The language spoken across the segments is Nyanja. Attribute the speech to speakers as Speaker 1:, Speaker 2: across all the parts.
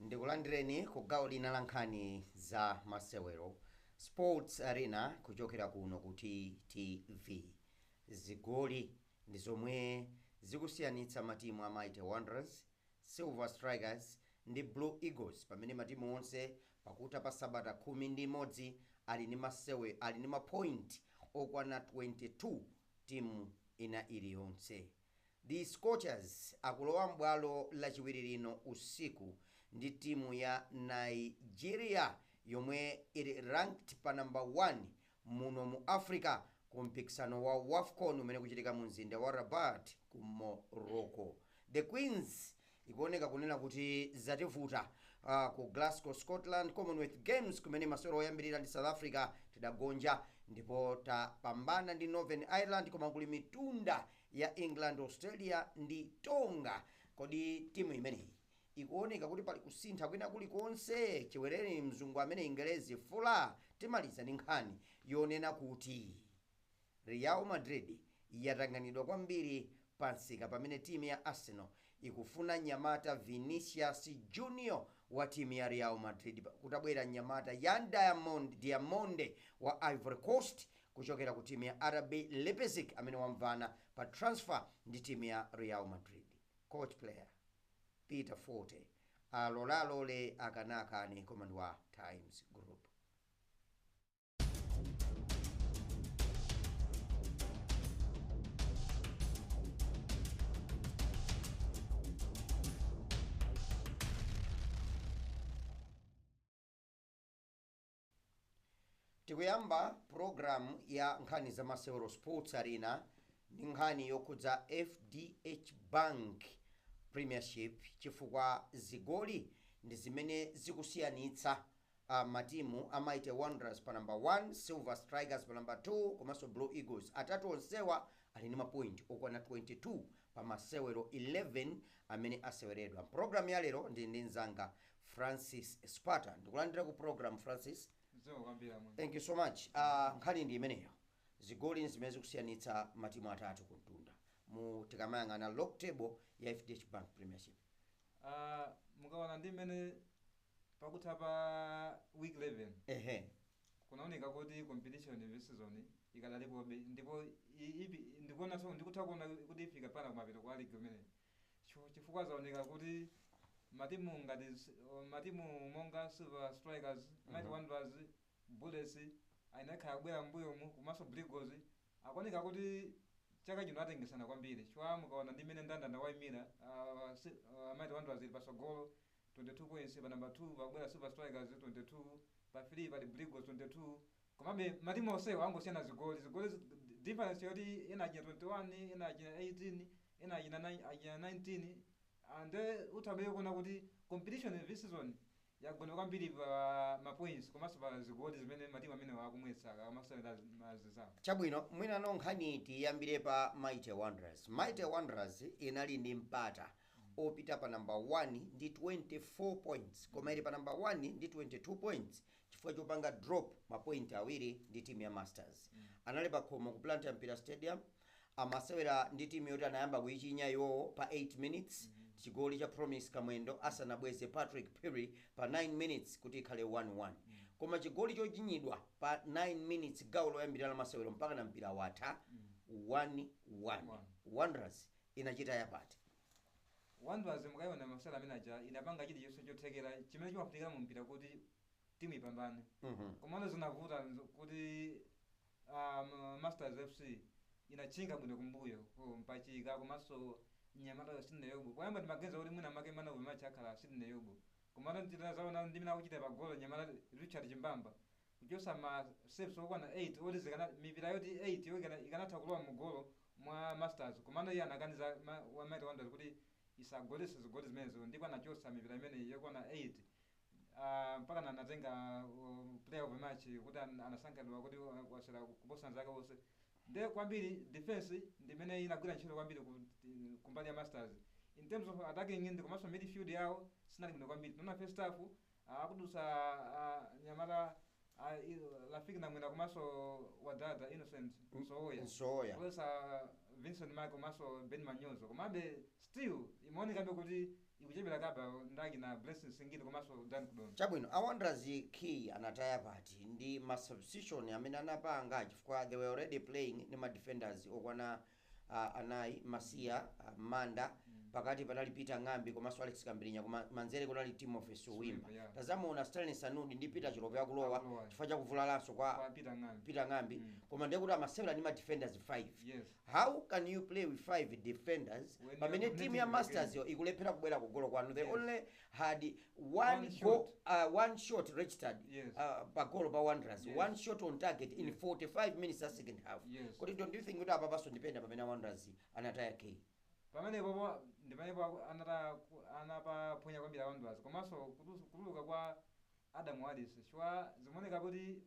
Speaker 1: Ndikulandireni ku gawo lina la nkhani za masewero, Sports Arena, kuchokera kuno ku TTV. Zigoli ndi zomwe zikusiyanitsa matimu a Mighty Wanderers, Silver Strikers ndi Blue Eagles, pamene matimu onse pakutha pa sabata 11 ali ndi masewe ali ndi mapoint okwana 22 timu ina iliyonse. The Scorchers akulowa m'bwalo lachiwiri lino usiku ndi timu ya Nigeria yomwe ili ranked pa number 1 muno mu Africa ku mpikisano wa WAFCON umene kuchitika mu mzinda wa Rabat ku Morocco. The Queens ikuoneka kunena kuti zativuta ku Glasgow, Scotland, Commonwealth Games, kumene masewero oyambirira ndi South Africa tidagonja ndipo tapambana ndi Northern Ireland, koma kuli mitunda ya England, Australia ndi Tonga. Kodi timu imeneyi ikuoneka kuti pali kusintha kwina kulikonse chiwereni mzungu amene Ingerezi fula? Timaliza ndi nkhani yonena kuti Real Madrid yatanganidwa kwambiri pansika, pamene timu ya Arsenal ikufuna nyamata Vinicius Junior wa timu ya Real Madrid, kutabwera nyamata Yan Diamond Diamonde wa Ivory Coast kuchokera ku timu ya RB Leipzig, amene wamvana pa transfer ndi timu ya Real Madrid. Coach player Peter Forte alolalole akanakane, koma ndi wa Times Group. Tikuyamba programu ya nkhani za masewero, Sports Arena, ndi nkhani yokhudza FDH Bank Premiership, chifukwa zigoli ndi zimene zikusiyanitsa matimu a Mighty Wanderers pa number 1, Silver Strikers pa number 2 komanso Blue Eagles. Atatu onsewa ali ndi mapoint okwana 22 pa masewero 11 amene aseweredwa. Programu ya lero ndi mzanga Francis Sparta. Ndikulandira ku program, Francis.
Speaker 2: Zikomo kwambiri amwe.
Speaker 1: Thank you so much. Nkhani ndi imeneyo, zigoli zimene zikusiyanitsa matimu atatu kumtunda mu tikamayang'ana log table ya FDH Bank Premiership.
Speaker 2: Mukaona ndi mmene pakutha pa week 11 kunaoneka kuti competition this season ikadalipobe, ndipo ndikuona ndikutha kuona kuti ifika pana kumapeto kwa league imene, chifukwa zaoneka kuti matimu ngati matimu monga Silver Strikers, Mighty Wanderers, Bullets ayinakhala kubwera mbuyomu, komanso Blue Eagles akuoneka kuti chaka chino atengesana kwambiri, chifukwa mukaona ndi mmene ndandanda wayimira, Mighty Wanderers ili pasogolo 22 points, pa number 2 pakubwera Silver Strikers 22, pa 3 pali Blue Eagles 22. Komabe matimu onsewo angosiyana zigoli, zigoli difference yoti ena achina 21, ena achina 18, ena achina 9, achina 19. Ande uthabe kuona kuti competition this season yagona kwambiri pa ma points komanso pa zigoli zimene matimu amene akumwetsa amasewera mazizawo.
Speaker 1: Chabwino, mwinano nkhani tiyambire pa Mighty Wanderers. Mighty Wanderers inali ndi mpata opita pa number 1 ndi 24 points, koma ili pa number 1 ndi 22 points chifukwa chopanga drop mapoint awiri ndi timu ya Masters. Anali pa khomo ku Blantyre Mpira Stadium, amasewera ndi timu yoti anayamba kuyichinya iwowo pa 8 minutes, chigoli cha Promise Kamwendo, asanabweze Patrick Perry pa 9 minutes kuti ikhale 1-1. Koma chigoli chochinyidwa pa 9 minutes gawo loyambirira la masewero, mpaka na mpira watha 1-1.
Speaker 2: One.
Speaker 1: Wanderers inachita yapati?
Speaker 2: Wanderers mukayiona masewera amene aja inapanga chilichonse chothekera chimene chimafunikira mu mpira kuti timu ipambane. Komano zinavuta kuti Masters FC inachinga bwino kumbuyo mpachika, komanso mnyamata Sydney Yobo. Poyamba ndimaganiza kuti mwina make man of the match akhala Sydney Yobo, komano nditazaona ndimene akuchita pa golo nyamata Richard Chimbamba, kuchosa ma saves okwana 8 oti zikana mipira yoti 8 yo ikanatha kulowa mu golo mwa Masters, komano iye anakaniza wa Mighty Wanderers kuti isagolese zigoli zimenezo, ndipo anachosa mipira imene yokwana 8, mpaka na anatenga player of the match, kuti anasankhidwa kuti wasera kuposa anzake onse. Nde kwambiri defense ndimene inagwira ntchito kwambiri kumbali ya Masters. In terms of attacking ndi komanso midfield yawo sinali bwino kwambiri. Tinaona first half akudusa nyamata Rafiki Namwina komanso Wadada Innocent Msowoya.
Speaker 1: Msowoya.
Speaker 2: Kulosa Vincent Mike komanso Ben Manyozo, komabe still imaonekabe kuti Ikuchepera kaba ndaki na Blessing Singini komanso Dan Kudonda.
Speaker 1: Chabwino, a Wanderers key anataya pati ndi ma substitution amene anapanga, chifukwa they were already playing ndi ma defenders okwana anayi: Masiya, Manda, pakati panali Peter Ng'ambi komanso Alex Kambirinya, koma manzere kunali Timothy Suwimba.
Speaker 2: Suwimba, yeah.
Speaker 1: Tazamuona Stanley Sanudi ndi Peter Chilope akulowa
Speaker 2: Akulowa.
Speaker 1: chifukwa chakuvulalanso kwa
Speaker 2: kwa Peter Ng'ambi.
Speaker 1: Peter Ng'ambi. Koma ndiye kuti amasewera ndi ma defenders 5.
Speaker 2: Yes.
Speaker 1: How can you play with five defenders
Speaker 2: when
Speaker 1: pamene
Speaker 2: you're
Speaker 1: team ya
Speaker 2: dominating the
Speaker 1: Masters yo ikulephera kubwera kugolo kwanu? They only had one
Speaker 2: one
Speaker 1: goal,
Speaker 2: shot.
Speaker 1: One shot registered pa goal pa Wanderers, one shot on target in 45 minutes ya second half. Kodi don't you think kuti apa paso ndipenda pamene Wanderers anataya key?
Speaker 2: Pamenepo ndi pamenepo anata anapaphonya kwambiri a Wanderers, komanso kutuluka kwa Adam Wallace, chifukwa zimaoneka kuti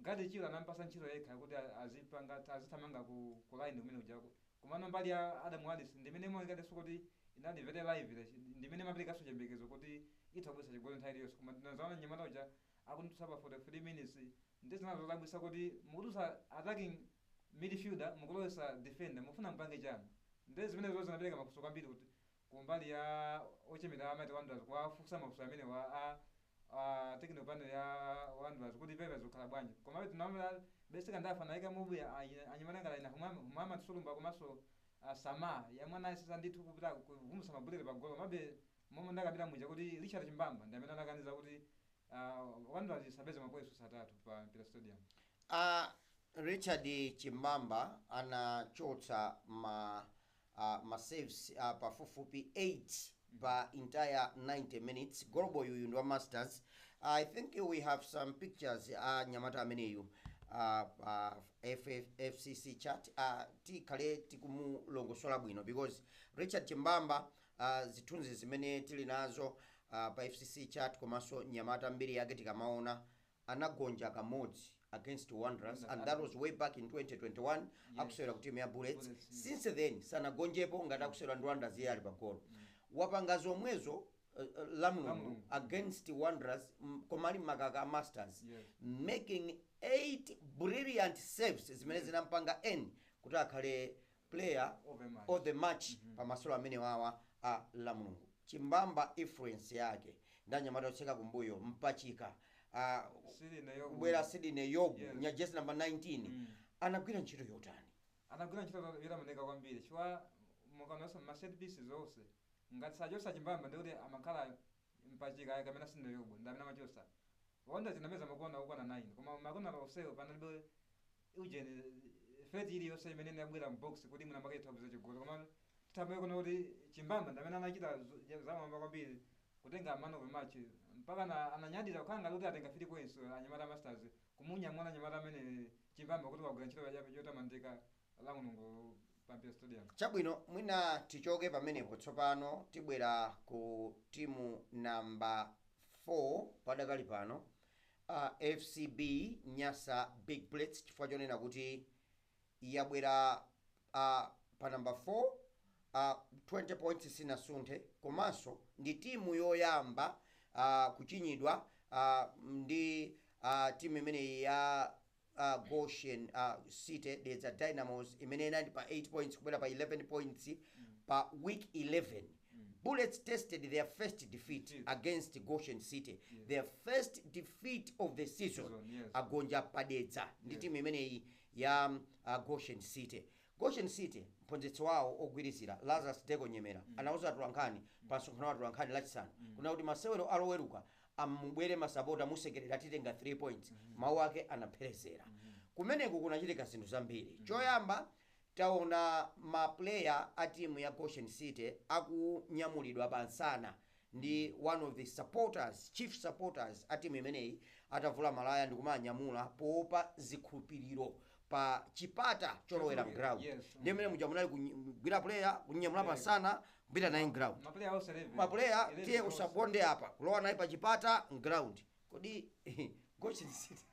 Speaker 2: ngati chilo anampasa ntchito yekha kuti azipanga, azithamanga ku line kumene kujako. Komano mbali ya Adam Wallace ndimene imaonekatenso kuti inali very live, ndimene imaperekanso chiyembekezo kuti itha kubwesa chigoli nthawi iliyonse. Koma tinazaona mnyamata uja akundutsa pa 43 minutes, ndi zinazo zodabwitsa kuti mukutulutsa attacking midfielder, mukulowesa defender, mufuna mpange chani? Ndi zimene zo zinapereka mafunso kwambiri kuti kumbali ya ochemera a Mighty Wanderers, kuwafunsa mafunso amene wa a technical panel ya Wanderers kuti pepe zikukhala bwanji. Komabe tinaona besika ndafa naika mubu anyimanangala ina Muhammad Sulumba komanso Sama yamwe anayesesa ndithu kupita kuvumbutsa mabuleti pa golo. Komabe momwe ndakambira muja kuti Richard Chimbamba ndi amene anakaniza kuti Wanderers isapeze mapoints atatu pa Mpira Stadium.
Speaker 1: Richard Chimbamba anachotsa ma saves pafupifupi 8 pa entire 90 minutes. Golboy uyu ndi wa Masters. I think we have some pictures a nyamata ameneyu pa FCC chat. Tikhale tikumulongosola bwino because Richard Chimbamba, zithunzi zimene tili nazo pa FCC chat, komanso nyamata mbiri yake tikamaona, anagonja kamodzi against Wanderers and that was way back in 2021, akusewera ku timu ya Bullets.
Speaker 2: Bullets, yes.
Speaker 1: Since then sanagonjepo ngati akusewera ndi Wanderers iye ali pa golo. Wapanga zomwezo lamulungu
Speaker 2: Lamulungu.
Speaker 1: against Wanderers, koma ali makaka a Masters, making 8 brilliant saves zimene zinampanga n kuti akhale player
Speaker 2: of the match.
Speaker 1: Of the match pamasolo amene wawa a lamulungu. Chimbamba, influence yake ndi anyamata otseka kumbuyo, mpachika
Speaker 2: Sidney Yobu.
Speaker 1: Kubwera Sidney Yobu, nya jersey number 19, anagwira ntchito yotani?
Speaker 2: Anagwira ntchito yotamandika kwambiri, chifukwa mukaonanso ma set pieces onse, ngati sachosa Chimbamba ndikuti amakhala mpachika kamene Sidney Yobu ndi amene amachosa. Wanda zinameza makona okwana 9, koma makona onsewo panalibe ujeni threat iliyonse imene inabwera m'box kuti mwina makayitha kupeza chigoli. Koma tithambe kuona kuti Chimbamba ndi amene anachita zamwamba kwambiri kutenga man of the match, mpaka ananyadira kukhala ngati kuti atenga 3 points anyamata Masters, kumunyamula anyamata amene Chimbamba kuti wagwira ntchito yotamandika la Mulungu pa Mpira Stadium.
Speaker 1: Chabwino, mwina tichoke pamenepo tsopano, tibwera ku timu namba 4 padakali pano, FCB Nyasa Big Bullets, chifukwa chonena kuti yabwera pa namba 4, 20 points, sinasunthe, komanso ndi timu yoyamba kuchinyidwa ndi timu imeneyi ya Goshen City, Dedza Dynamos, imene inali pa 8 points kubwera pa 11 points pa week 11. Bullets tasted their first defeat
Speaker 2: Defeat.
Speaker 1: against Goshen City, their first defeat of the season.
Speaker 2: Season, yes.
Speaker 1: Agonja padedza ndi timu imeneyi ya Goshen City. Goshen City, mphunzitsi wawo ogwirizira Lazarus Deko Nyemera anauza atolankhani pa msonkhano wa atolankhani Lachisanu kuna kuti masewero aloweruka amubwere masapota, musekerera, titenga 3 points. Mawu ake anapherezera. Kumeneku kunachitika zinthu zambiri. Choyamba, taona ma player a timu ya Goshen City akunyamulidwa pansana ndi one of the supporters, chief supporters a timu imeneyi, atavula malaya ndikumanyamula poopa zikhulupiriro pa chipata cholowera mground. Ndi mmene muja munali kugwira player, kunyamula pansana, kupita naye mground.
Speaker 2: Maplayer onse 11.
Speaker 1: Maplayer
Speaker 2: 11
Speaker 1: tiye
Speaker 2: onse.
Speaker 1: Usaponde apa, kulowa naye pa chipata mground. Kodi Goshen City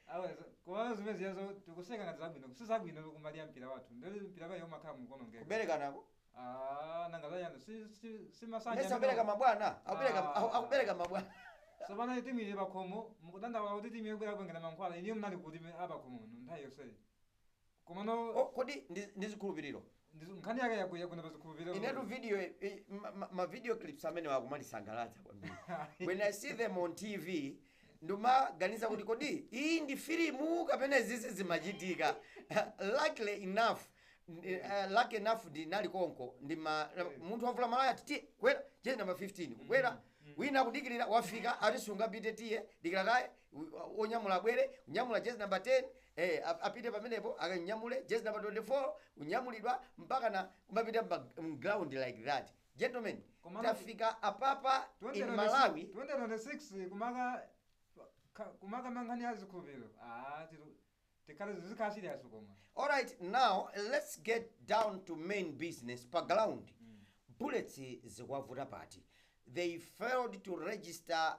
Speaker 2: Awe, koma zimene ziyazo tikuseka ngati zabwino, si zabwino kumbali ya mpira wathu. Ndoli mpira payo umakhala mukonongeka.
Speaker 1: Kuberekanako.
Speaker 2: Ah, nanga zayana si masanja.
Speaker 1: Mesa apereka mabwana, akupereka
Speaker 2: Ah.
Speaker 1: akupereka mabwana.
Speaker 2: Sopano timu ili pakhomo, mukudandaula kuti timu yobwera kuengera mankhwala, iniyo munali kuti apakhomo nthawi yonseyi. Komano
Speaker 1: Oh, kodi ndi zikhulupiriro?
Speaker 2: Nkhani yake yakuna pazikhulupiriro.
Speaker 1: Inetu video ma video clips amene wakumalisangalatsa kwambiri. When I see them on TV, ndimaganiza kuti kodi iyi ndi filimu kapena izizi zimachitika? Luckily enough, lucky enough ndinali konko. Ndima munthu wavula malaya ati, "Tiye kwera," jezi number 15 kukwera, wina akudikirira, wafika, ati, "Sungapite, tiye dikira kaye." Onyamula abwere kunyamula jezi number 10, apite pamenepo akanyamule jezi number 24, kunyamulidwa mpaka na kumapita mground like that. Gentlemen, tafika apapa in Malawi.
Speaker 2: 2026 kumaka mankhani ya zikhulupiriro, tikhale zizikhala serious koma.
Speaker 1: Alright, now let's get down to main business. Pa ground, Bullets zikuwavuta pati? They failed to register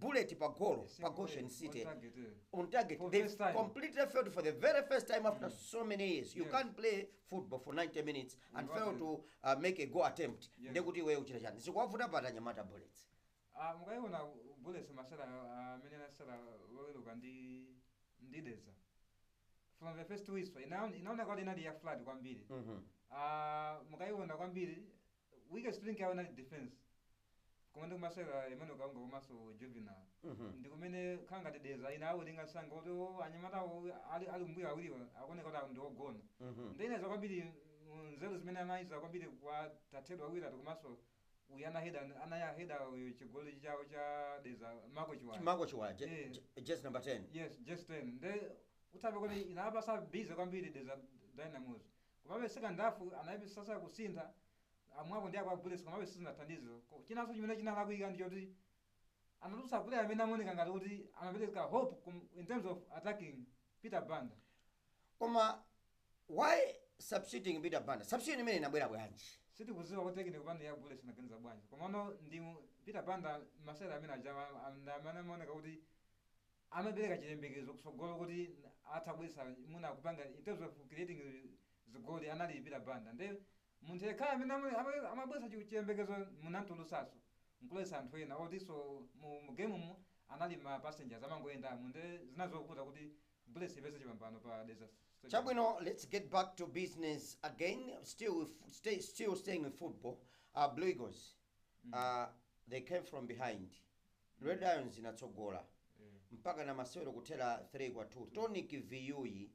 Speaker 1: bullet pa golo pa Goshen City.
Speaker 2: On target, eh.
Speaker 1: On target.
Speaker 2: For
Speaker 1: They
Speaker 2: first time.
Speaker 1: Completely failed for the very first time after so many years. You can't play football for 90 minutes and
Speaker 2: Without
Speaker 1: fail to make a goal attempt. Ndekuti iweyo uchita chani? Zikuwavuta pati anyamata Bullets?
Speaker 2: Mukayiona Bullets masewera amene anasewera Loweruka ndi Dedza, from the first whistle inaoneka kuti inali ya flat kwambiri. Mukayiona kwambiri, weakest link yawo inali defense, koma ndi kumasewera Emmanuel Kaunga komanso Juvenal, ndi kumene khala ngati Dedza inawerenga msanga kuti, oh, anyamatawo ali mbuyo awiriwa akuoneka kuti ndi ogona. Ndineza kwambiri, nzeru zimene anayiza kwambiri kwa tathedwa awiri komanso uyu anaheda anayaheda uyu chigoli chawo cha Dedza, Mako Chiwaya.
Speaker 1: Mako Chiwaya,
Speaker 2: Yeah.
Speaker 1: Jezi number 10.
Speaker 2: Yes, just 10. Nde uthabe kuti inapasa busy kwambiri Dedza Dynamos. Komabe second half anayipisa kusintha amwako ndi akwa Bullets, komabe sizinathandize. Chinanso chimene chinalakwika ndi choti anatulutsa player amene amaoneka ngati kuti amapereka hope in terms of attacking, Peter Banda.
Speaker 1: Koma why substituting Peter Banda? Substitution imene inabwera bwanji?
Speaker 2: Sitikuziwa kuti technical panel ya Bullets inaganiza bwanji, komano ndi Peter Banda masewera amene aja amene amaoneka kuti amapereka chiyembekezo kutsogolo kuti atha kubweretsa muna kupanga in terms of creating zigoli anali Peter Banda. Nde munthu yekhayo amene amabweretsa chiyembekezo munamtulusaso nkulowetsa anthu ena otinso mu game mu anali ma passengers amangoyendamo. Nde zinazokuta kuti Bullets ipeze chipambano pa Dedza Stadium.
Speaker 1: Chabwino, let's get back to business again. Still staying with football. Blue Eagles, they came from behind. Red Lions inatsogola mpaka na masewero kuthera 3 kwa 2. Tonic Viyuyi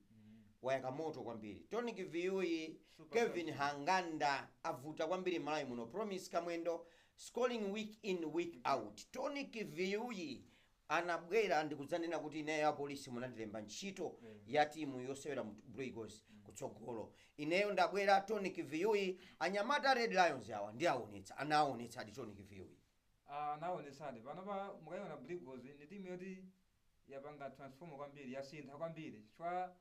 Speaker 1: wayaka moto kwambiri. Tonic Viyuyi,
Speaker 2: Super
Speaker 1: Kevin Hanganda avuta kwambiri Malawi muno. Promise Kamwendo scoring week in, week out. Tonic Viyuyi anabwera ndikudzanena kuti, "Ineyo apolisi munandilemba ntchito ya timu yosewera mu Blue Eagles kutsogolo. Ineyo ndabwera Tonic Viyuyi. Anyamata Red Lions awa ndi aonetsa." Anaonetsa adi Tonic Viyuyi.
Speaker 2: Anaonetsadi. Panopa mukayiona Blue Eagles ni timu yoti yapanga transform kwambiri, yasintha kwambiri chifukwa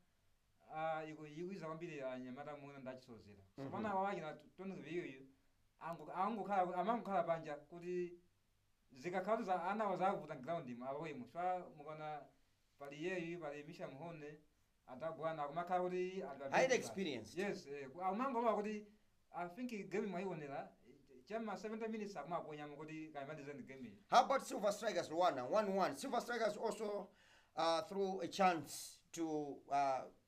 Speaker 2: ikuiza kwambiri anyamata muona ndachisozera. So pana awa achina Tonic Viyuyi angokhala amangokhala panja kuti zikakhala kuti anawo zavuta ground alowemo, chifukwa mukaona pali iyeyu, pali Misha Mhone, adabwana akumakhala kuti ali pa
Speaker 1: Highly
Speaker 2: bench pa.
Speaker 1: experienced.
Speaker 2: Yes, amangolowa kuti I think game mwayionera chama 70 minutes akumaponyamo kuti kayimalizeni game iyi.
Speaker 1: How about Silver Strikers Luana 1-1? Silver Strikers also threw a chance to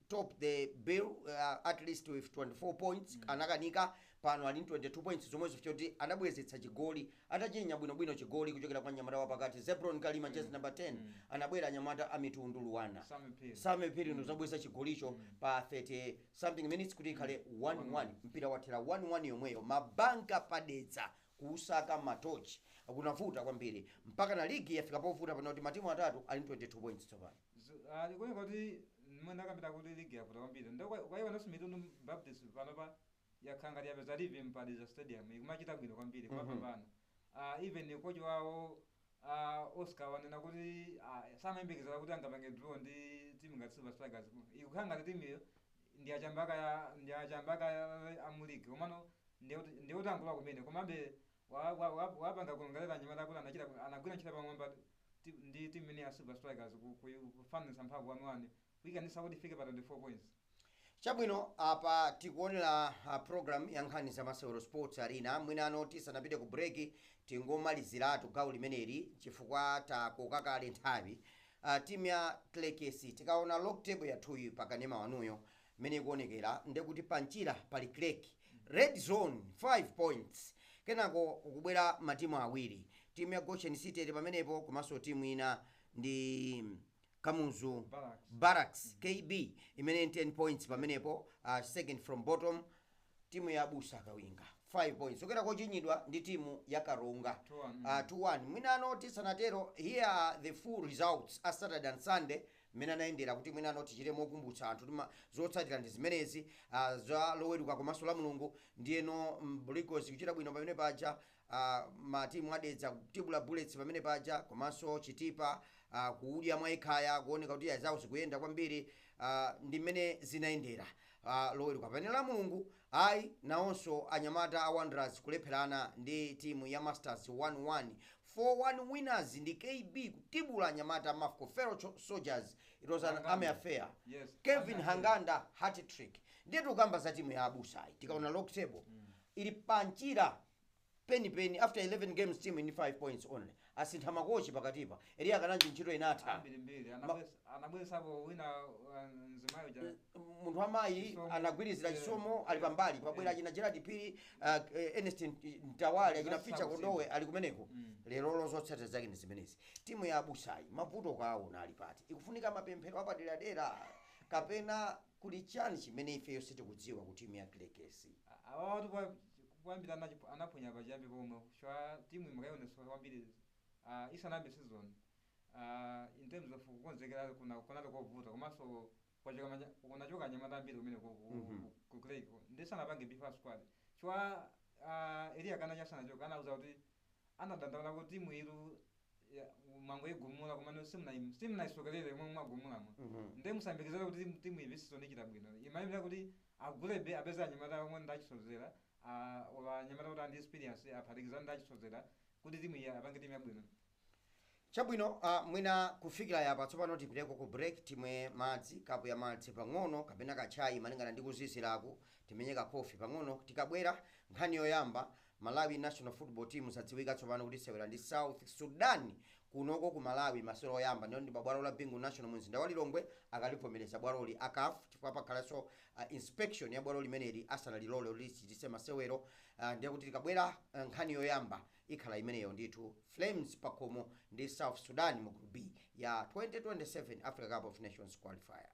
Speaker 1: top the bill, at least with 24 points. Anakanika. Pano ali 22 points zomwe zikuti anabwezetsa chigoli atachinya bwinobwino chigoli kuchokera kwa nyamata wapakati Zebron Kalima, jezi number 10. Anabwera anyamata a Mitundu Luana.
Speaker 2: Same Phiri.
Speaker 1: Same Phiri ndizabweza chigolicho pa 30 something minutes kuti ikhale 1-1. Mpira wathera 1-1 yomweyo. Mabanka padedza kuusaka matochi kunavuta kwambiri mpaka na ligi yafika povuta pano kuti matimu atatu ali 22 points tsopano.
Speaker 2: Likuoneka kuti mmene akambira kuti ligi yavuta kwambiri. Ukayionanso Mitundu Baptist panopa yakhala ngati yapeza rhythm pa Dedza Stadium, ikumachita bwino kwambiri, kumapambana. Even coach wawo, Oscar, wanena kuti samayembekezera kuti angapange draw ndi timu ngati Silver Strikers. Ikukhala ngati timu iyo ndi achambaka amuligi, komano ndiyoti angolowa kumene, komabe wapanga kulongalera anyamata kuti anagwira ntchito pamwamba ndi timu imene ya Silver Strikers kufananisa mphamvu 1-1 kuyikanisa kuti ifike pa 24 points.
Speaker 1: Chabwino, apa tikuonera program ya nkhani za masewero, Sports Arena. Mwinano tisanapite ku break tingomaliziratu gawo limeneli chifukwa takoka kale nthawi. Timu ya Tlekesi, tikaona log table yathuyi pakanema wanuyo, Mmene ikuonekera ndekuti panchira pali Creck, red zone, 5 points. Kenako kukubwera matimu awiri, timu ya Goshen City ili pamenepo, komanso timu ina ndi Kamuzu
Speaker 2: Barracks.
Speaker 1: Barracks, KB, imene 10 points pamenepo, second from bottom. Timu ya Abusa Kawinga 5 points, okera kochinyidwa ndi timu ya Karonga.
Speaker 2: 2-1.
Speaker 1: 2-1. Mwinano tisanatero, here are the full results a Saturday and Sunday mmene anayendera, kuti mwinano tichite mokumbutsa anthu zotsatira ndi zimenezi, za Loweruka komanso la Mulungu. Ndiyeno Brigos kuchita bwino pamene paja, matimu adedza kutibula Bullets pamene paja, komanso Chitipa kuudya mwa ikhaya, kuoneka kuti zawo zikuyenda kwambiri. Ndi mmene zinayendera Loweruka. Pamene la Mulungu ayi, nawonso anyamata a Wanderers kulepherana ndi timu ya Masters 1-1. 4-1 winners ndi KB kutibula anyamata a Mafco Ferro Soldiers. It was an
Speaker 2: Hanganda.
Speaker 1: army affair.
Speaker 2: Yes.
Speaker 1: Kevin
Speaker 2: Army.
Speaker 1: Hanganda hat trick. Ndiye tikukamba za timu ya Abusayi, tikaona log table ili panchira penipeni. After 11 games, team in 5 points only. Asintha makochi pakatipa, Eliya Kananji ntchito inatha.
Speaker 2: Ambirimbiri anabweresapo wina, mzimayi uja.
Speaker 1: Munthu amayi.
Speaker 2: Chisomo.
Speaker 1: Anagwirizira Chisomo ali pambali, pabwera achina Gerard Phiri, Ernest Mtawali, achina
Speaker 2: That's
Speaker 1: Ficha
Speaker 2: how
Speaker 1: Kondowe ali kumeneko. Lerolo zotsatira zake ndi zimenezi. Timu ya Abusayi, mavuto kaona ali pati? Ikufunika mapemphero apaderadera kapena kuli chani chimene ifeyo sitikudziwa ku timu ya Creck?
Speaker 2: Awa watu kuyambira anaphonya pachiyambi pomwe chwa timu imakayoneswa kwambiri, isanambe season, in terms of kukonzekera kuna kunali kovuta, komanso kunachoka anyamata ambiri kumene ku Creck, ndi sanapange beef squad chwa Eliya kana chasanachoka anauza kuti anadandaula kuti timu ilu mango igumula, komano simunayisokerere momwe mwagumulamo. Nde musayembekezere kuti timu iyi season ichita bwino. Imayimira kuti agulebe apeze anyamata omwe ndachisozera, ola anyamata kuti andi experience aphatikizana ndachisozera kuti timu iyi apange timu yabwino.
Speaker 1: Chabwino, mwina kufikira yapa tsopano tipiteko ku break, timwe madzi, kapu ya madzi pang'ono kapena kachayi malingana ndi kuzizirako, timenye kakofi pang'ono. Tikabwera, nkhani yoyamba, Malawi national football team zadziwika tsopano kuti sewera ndi South Sudan kunoko ku Malawi. Masewero oyamba ndiyo ndi pabwalo la Bingu National mu mzinda wa Lilongwe. Akalivomereza bwaloli a CAF, chifukwa pakhalanso inspection ya bwalo limeneli asanalilole kuti lichitise masewero. Ndiye kuti tikabwera, nkhani yoyamba ikhala imeneyo ndithu, Flames pakhomo ndi South Sudan mu Group B ya 2027 Africa Cup of Nations qualifiers.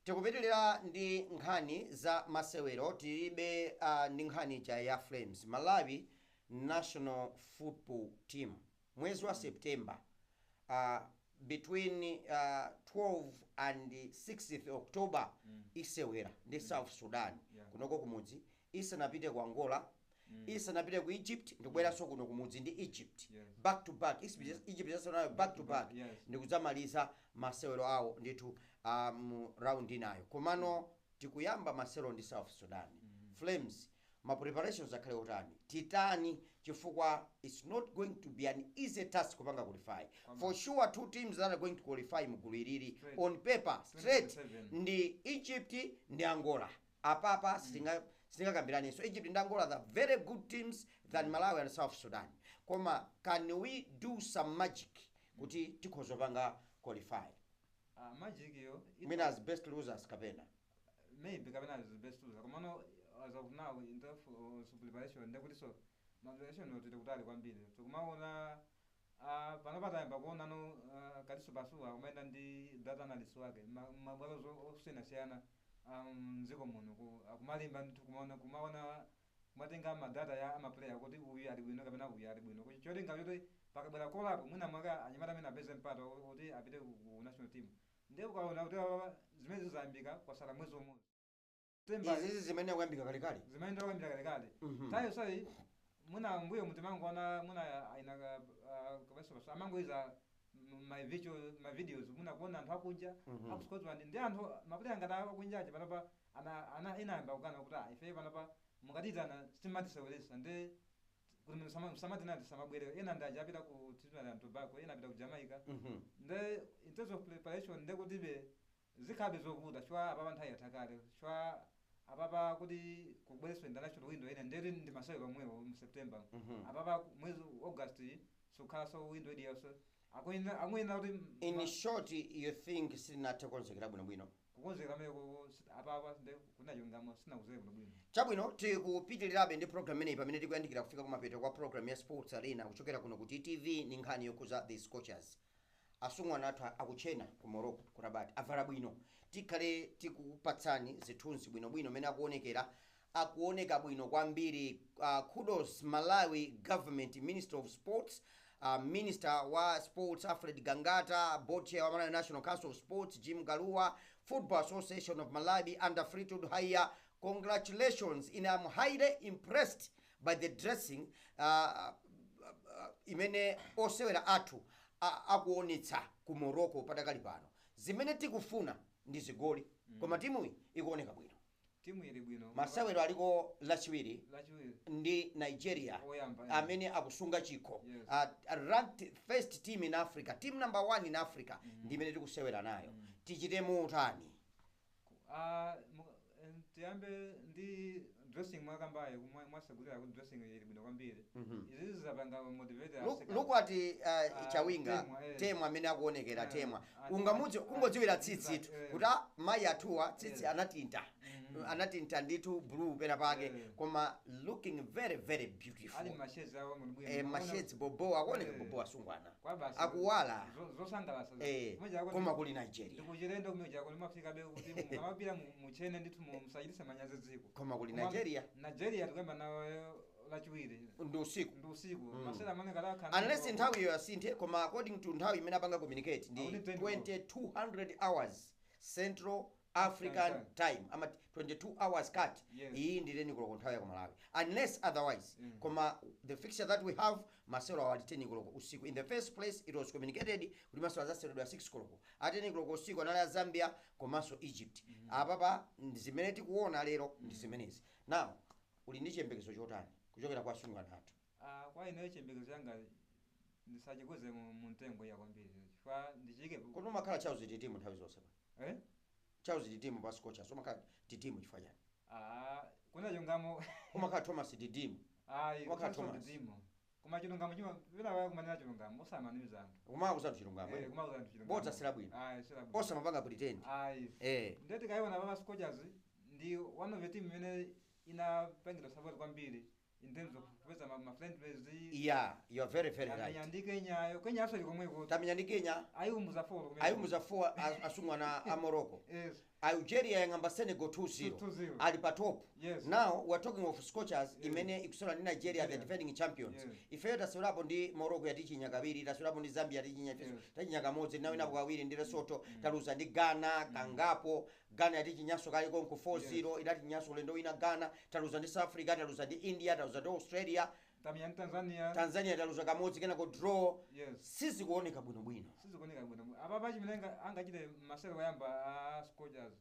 Speaker 1: Tikupitirira ndi nkhani za masewero. Tilibe ndi nkhani ija ya Flames, Malawi national football team. Mwezi wa September, between 12 and 6th October, isewera ndi South Sudan kunoko kumudzi, isanapite ku Angola, isanapite ku Egypt, ndikubweranso kuno kumudzi ndi Egypt. Back to back. Egypt yasonayo back to back. Ndikudzamaliza masewero awo ndithu mu round inayo. Komano tikuyamba masewero ndi South Sudan. Flames, ma preparations akhale otani? Titani? Chifukwa it's not going to be an easy task kupanga qualify. For sure, two teams that are going to qualify mugulu ilili
Speaker 2: Straight.
Speaker 1: on paper straight
Speaker 2: 2027.
Speaker 1: ndi Egypt ndi Angola. Apapa sitingakambiraninso. Egypt ndi Angola, the very good teams than Malawi and South Sudan. Koma can we do some magic kuti tikhoza panga qualify?
Speaker 2: Magic yo
Speaker 1: Mwina as best losers kapena?
Speaker 2: Maybe kapena as best loser, komano as of now, in terms of preparation, ndekuti so ma preparation tili kutali kwambiri. Tikumaona pano patayamba kuonano kaliso pasuwa kumayenda ndi data analyst wake mabwalo osiyanasiyana mdziko muno, akumalimba ndithu kumaona kumatenga madata ya amaplayer kuti uyu ali bwino kapena uyu ali bwino, kuti cholinga choti pakabwera call-up mwina mwaka anyamata amene apeze mpata kuti apite ku national team. Ndiye ukaona kuti zimene zizayambika kwasala mwezi umodzi. September.
Speaker 1: Izizi zimene kuyambika kalekale.
Speaker 2: Zimene ndakuyambira kalekale. Tayo sayi muna mbuyo mutimangoona muna aina kabaso amangoiza ma video, ma videos, muna kuona anthu akunja aku Scotland ndi anthu maplayer ngati akunjaje panopa ana inayamba kukana kuti ah, ife panopa mukatitana sitimatiseweresa, ndi kuti msamatinati samabwere. Ena ndi aja apita ku Trinidad and Tobago, ena apita ku Jamaica. Nde in terms of preparation, ndekutibe Zikhabe zovuta chifukwa apapa nthawi yathakale, chifukwa apapa kuti kubwereswa international window ina, ndeti ndi masewero omwewo mu September. Apapa mwezi August sukhalanso window iliyonse, akuyenera kuti
Speaker 1: In short, you think sitinathe kukonzekera bwinobwino?
Speaker 2: Kukonzekera meko apapa nde kunachilungamo sinakuziwe bwinobwino.
Speaker 1: Chabwino, tikupitirirabe ndi program imeneyi pamene tikuyandikira kufika kumapeto kwa program ya Sports Arena kuchokera kuno ku TTV. Ni nkhani yokhuza the Scorchers. Asungwana athu akuchena ku Morocco, ku Rabat, avala bwino. Tikhale tikupatsani zithunzi bwinobwino mmene akuonekera. Akuoneka bwino kwambiri. Kudos Malawi government, Minister of Sports, Minister wa Sports Alfred Gangata, board chair wa Malawi National Council of Sports Jim Kalua, Football Association of Malawi under Fleetwood Haiya. Congratulations! In I'm highly impressed by the dressing imene osewera athu akuonetsa ku Morocco. Padakali pano zimene tikufuna ndi zigoli, koma timuyi ikuoneka bwino.
Speaker 2: Timu ili bwino.
Speaker 1: Masewero aliko Lachiwiri.
Speaker 2: Lachiwiri.
Speaker 1: Ndi Nigeria.
Speaker 2: Oyamba.
Speaker 1: Amene akusunga chikho.
Speaker 2: Yes.
Speaker 1: Ranked first team in Africa, team number one in Africa, ndi imene tikusewera nayo. Tichite muutani?
Speaker 2: Ah, tiyambe ndi dressing mwakambayo, mwasagulira kuti dressing ili bwino kwambiri. Izizi zapanga motivate
Speaker 1: Look at Chawinga.
Speaker 2: Temwa, eh.
Speaker 1: Temwa amene akuonekera. Temwa ungamudzi kungodziwira tsitsitu kuti mayi athuwa tsitsi anatinta, anatinta ndithu blue pena pake, koma looking very very
Speaker 2: Ali
Speaker 1: beautiful.
Speaker 2: Mashezi awo bwino.
Speaker 1: Mashezi bobo akuoneka bobo asungwana.
Speaker 2: Kwa basi.
Speaker 1: Akuwala.
Speaker 2: Zosangalatsa.
Speaker 1: Koma kuli Nigeria.
Speaker 2: Ndikuchilendo kumene chako limafikabe kuti mukamapira muchene ndithu, musachitise manyazi dziko.
Speaker 1: Koma kuli
Speaker 2: Koma
Speaker 1: Nigeria.
Speaker 2: Nigeria tikuyamba nawo Lachiwiri.
Speaker 1: Ndi usiku.
Speaker 2: Ndi usiku. Masewera amene kalakhala
Speaker 1: Unless nthawi iyo yasinthe, koma according to nthawi imene apanga communicate ndi
Speaker 2: Akuti 24.
Speaker 1: 2200 hours Central African Time, ama 22 hours cut.
Speaker 2: Yes.
Speaker 1: Iyi ndi 10 koloko nthawi ya ku Malawi, unless otherwise. Koma the fixture that we have, masewero awa ali 10 koloko usiku. In the first place it was communicated kuti masewero azaseweredwa 6 koloko. A 10 koloko usiku anali a Zambia komanso Egypt. Apapa ndi zimene tikuona lero ndi zimenezi. Now, uli ndi chiyembekezo chotani kuchokera kwa asungwana athu?
Speaker 2: Ah, kwa ineyo chiyembekezo changa ndisachikuze mu mtengo ya kwambiri, chifukwa ndichike
Speaker 1: Kuti umakhala Charles Titimu nthawi zonse pa
Speaker 2: Eh?
Speaker 1: Charles Titimu pa Scorchers umakhala Titimu chifukwa chani?
Speaker 2: Ah, kuna chilungamo.
Speaker 1: Umakhala Thomas Titimu.
Speaker 2: Ayi.
Speaker 1: Umakhala
Speaker 2: kusanso
Speaker 1: Thomas.
Speaker 2: Ndimo, koma chilungamo chima pena waya kumanena chilungamo, osamanamiza anthu.
Speaker 1: Umakuza chilungamo.
Speaker 2: Eh, kumakuza anthu chilungamo.
Speaker 1: Bodza silabwino.
Speaker 2: Ayi, silabwino.
Speaker 1: Osamapanga pretend.
Speaker 2: Ayi. Ndeti kayiona papa, Scorchers ndi one of the team imene inapangidwa support kwambiri in terms of kupeza ma friendlies.
Speaker 1: Yeah, you are very very
Speaker 2: Amenya
Speaker 1: right.
Speaker 2: ndi Kenya, Kenya aso likomweko.
Speaker 1: Tamenya ndi Kenya.
Speaker 2: Ayiumbuza 4 kumene.
Speaker 1: Ayimuza 4 asungwana a Morocco.
Speaker 2: Yes.
Speaker 1: Algeria yang'amba Senegal 2-0.
Speaker 2: 2-0.
Speaker 1: Ali pa top.
Speaker 2: Yes.
Speaker 1: Now we're talking of Scorchers imene ikusewera ndi Nigeria, the
Speaker 2: Nigeria.
Speaker 1: defending champions. Ifeyo tasewerapo ndi Morocco, yatichinya kawiri. Tasewerapo ndi Zambia, yatichinya ifeso. Tachinya kamodzi, nawinapo kawiri ndi Lesotho. Taluza ndi Ghana kangapo. Ghana yatichinyanso kale konko 4-0, idatichinyanso ulendo wina Ghana. Taluza ndi South Africa, taluza ndi India, taluza ndi Australia.
Speaker 2: Tamenya ndi Tanzania.
Speaker 1: Tanzania taluza kamodzi, kenako draw.
Speaker 2: Yes.
Speaker 1: Sizikuoneka bwinobwino.
Speaker 2: Sizikuoneka bwino. Apapa chimene angachite masewero oyamba a Scorchers,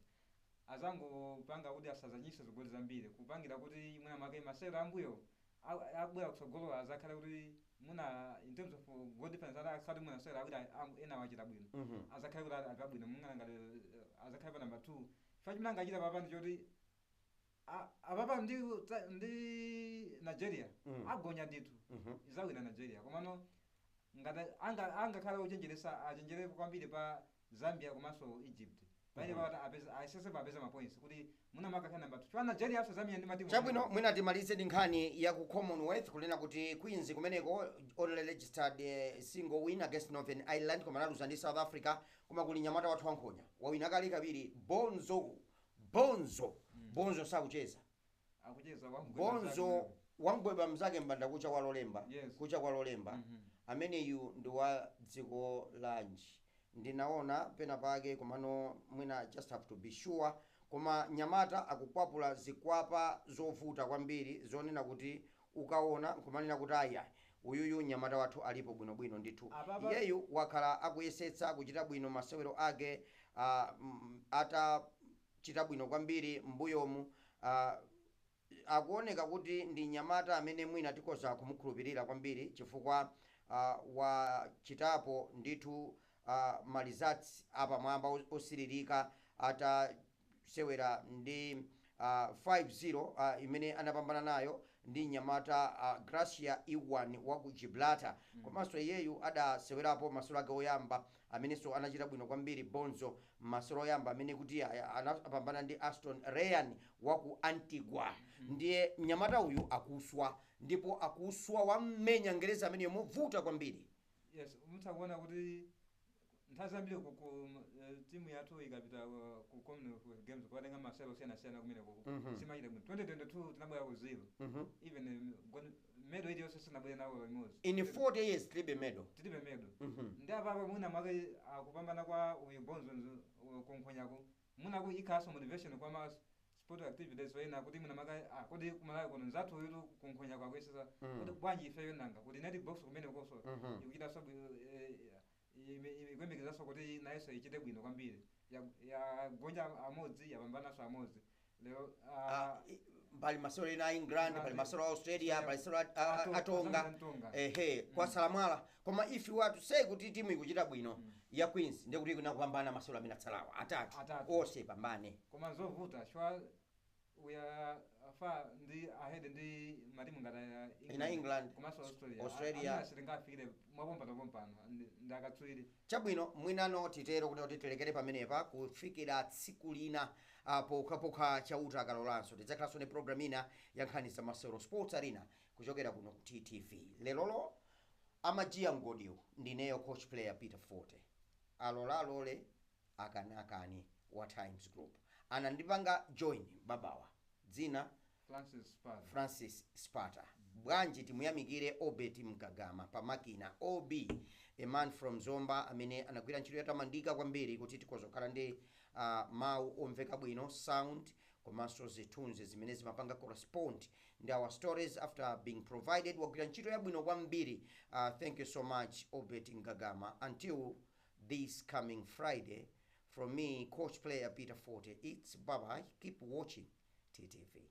Speaker 2: azangopanga kuti asazanyise zigoli zambiri, kupangira kuti mwina mwake masewero ambuyo akubwera kutsogolo azakhale kuti muna in terms of goal difference azakhale kuti mwina masewero akuti ena wachita bwino, azakhale kuti ali pabwino, mungana ngati azakhale pa number 2. Chifukwa chimene angachita papa ndi choti apapa ndi Nigeria agonya ndithu. Izawina Nigeria, komano ngati angakhale ochenjeresa, achenjere kwambiri pa Zambia komanso Egypt pamene pamati apeza ayisesepo, apeza ma points kuti muna makakhala number 2, chifukwa Nigeria aso Zambia ndi matimu.
Speaker 1: Chabwino, mwina timalize ndi nkhani ya ku Commonwealth, kunena kuti Queens kumeneko only registered single win against Northern Ireland, koma analuza ndi South Africa. Koma kuli nyamata wathu wankhonya, wawina kale kawiri, Bonzo. Bonzo, Bonzo sakucheza.
Speaker 2: Akucheza.
Speaker 1: Bonzo wamgweba mzake mbanda kucha kwa Lolemba.
Speaker 2: Yes.
Speaker 1: Kucha kwa Lolemba. Ameneyu ndi wa dziko lanji? Ndinaona pena pake, komano mwina just have to be sure. Koma nyamata akukwapula zikwapa zovuta kwambiri, zonena kuti ukaona nkumanena kuti aya, uyuyu nyamata wathu alipo bwinobwino ndithu. Iyeyu wakhala akuyesetsa kuchita bwino masewero ake, atachita bwino kwambiri m'mbuyomu. Akuoneka kuti ndi nyamata amene mwina tikhoza kumukhulupirira kwambiri, chifukwa wachitapo ndithu ma results apamwamba osiririka. Atasewera ndi 5-0 imene anapambana nayo ndi nyamata Gracia Iwan wa ku Gibraltar. Komanso iyeyu adasewerapo masewero ake oyamba amenenso anachita bwino kwambiri Bonzo, masewero oyamba amene kuti anapambana ndi Aston Ryan wa ku Antigua. Ndiye mnyamata uyu akuswa, ndipo akuswa, wammenya ngereza ameneyo movuta kwambiri.
Speaker 2: Yes, mutha kuona kuti nthawi zambiri timu yathu ikapita ku Commonwealth Games kukatenga masewero osiyanasiyana kumeneko, simachita bwino. 2022 tinabwera ku zero. Even medal iliyonse sinabwere nawo imodzi.
Speaker 1: In 40 years tilibe medal.
Speaker 2: Tilibe medal. Ndi apapa mwina mwake akupambana kwa uyu Bonzo kunkhonyako, mwina ikhaso motivation kwa ma sport activities ena kuti mwina mwake kuti kumalawi kuno nzathu uyutu kunkhonyako akuyesesa, kuti bwanji ifeyo nanga kuti neti box kumene koso ikuchitanso ikuyembekezanso kuti nayenso ichite bwino kwambiri. Yagonja amodzi, yapambananso amodzi lero.
Speaker 1: Pali masewero ena a England, pali masewero a Australia, pali masewero a Tonga.
Speaker 2: Tonga.
Speaker 1: Ehe, kwa salamwala. Koma if you are to say kuti timu ikuchita bwino ya Queens, ndekuti ikuna kupambana masewero amene atsalawa atatu.
Speaker 2: Atatu.
Speaker 1: Onse pambane.
Speaker 2: Koma nzovuta chifukwa we are far ndi ahead ndi matimu ngati ya
Speaker 1: Ina England,
Speaker 2: komanso Australia.
Speaker 1: Australia.
Speaker 2: Amene sitingafikire mwapompano pompano ndakatswiri.
Speaker 1: Chabwino, mwinano titero kuti tilekere pamenepa kufikira tsiku lina, pokhapokha Chauta akalolanso, tidzakhalanso ndi program ina ya nkhani za masewero, Sports Arena, kuchokera kuno ku TTV. Lerolo amajiya mgodiwo ndineyo coach player Peter Forte. Alolalole akanakani wa Times Group anandipanga join babawa dzina
Speaker 2: Francis Sparta.
Speaker 1: Francis Sparta. Bwanji timuyamikire Obet Mkagama pamakina, Ob, a man from Zomba, amene anagwira ntchito yotamandika kwambiri kuti tikozokhala ndi mawu omveka bwino, sound komanso zithunzi zimene zimapanga correspond ndi our stories after being provided. Wagwira ntchito yabwino kwambiri. Thank you so much, Obet Mkagama. Until this coming Friday, from me, coach player Peter Forte, it's bye bye. Keep watching TTV.